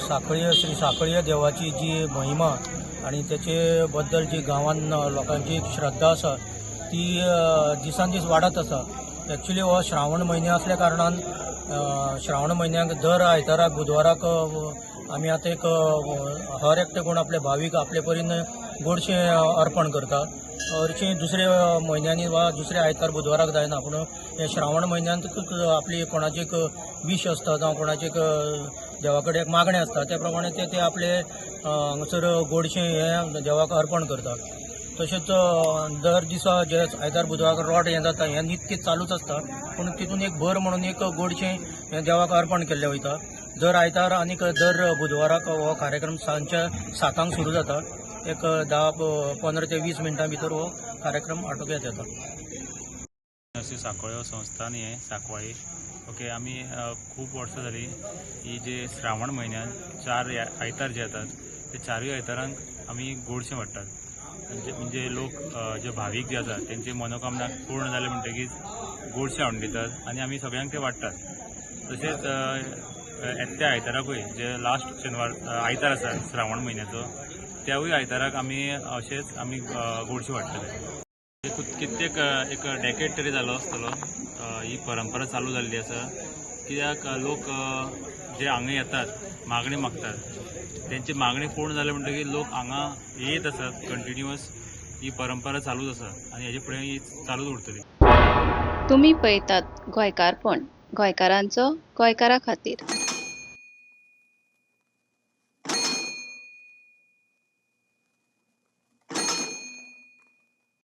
साखळी श्री साखळी देवाची जी महिमा आनी तेचे बद्दल जी गांवान लोकांची एक श्रद्धा आसा ती दिसान दीस वाडत आसा. एक्चुली हो श्रावण म्हयने असल्या कारणान श्रावण म्हयन्याक दर आयताराक बुधवाराक आमी आतां एक हर एकटे कोण आपले भावीक आपले परीन गोडशें अर्पण करता. हरशीं दुसऱ्या म्हयन्यांनी वा दुसऱ्या आयतार बुधवाराक जायना, पूण हे श्रावण म्हयन्यांत आपली कोणाची एक वीश आसता जावं कोणाची एक देवा कडेन एक मागणें आसता, त्या प्रमाणे ते ते आपले हांगासर गोडशें हें देवाक अर्पण करता. तशेंच दर दिसा जे आयतार बुधवाराक रोट हें जाता, हें नित्य चालूच आसता, पूण तितून एक भर म्हणून एक गोडशें हें देवाक अर्पण केल्लें वयता. दर आयतार आनीक दर बुधवाराक हो कार्यक्रम सांजच्या 7 सुरू जाता. एक 10-15 ते 20 मिनटां भितर हो कार्यक्रम आटोक्यात येता. अशी साकोळ्यो संस्थान हे साकवाळी. ओके, आमी खूब वर्सां जाली ही जे श्रावण म्हयन्यान 4 आयतार जे येतात ते चारूय आयतारांक आमी गोडशें वाडटात. म्हणजे लोक जे भावीक जे आसा तेंची मनोकामना पूर्ण जाले म्हणटकीच गोडशें हाडून दितात आनी आमी सगळ्यांक ते वाडटात. तशेंच येत्या आयताराकूय जे लास्ट शेनवार आयतार आसा श्रावण म्हयन्याचो, त्यावूय आयताराक आमी अशेंच आमी गोडशें वाडटले. कित्येक एक डेकेड तरी जालो आसतलो ही परंपरा चालू जाल्ली आसा. कित्याक लोक जे हांगा येतात मागणी मागतात, तेंची मागणी पूर्ण जाली म्हणटकीर लोक हांगा येत आसात कंटिन्युअस. ही परंपरा चालूच आसा आनी हेजे फुडें ही चालूच उरतली. तुमी पळयतात गोंयकारपण, गोंयकारांचो गोंयकारा खातीर.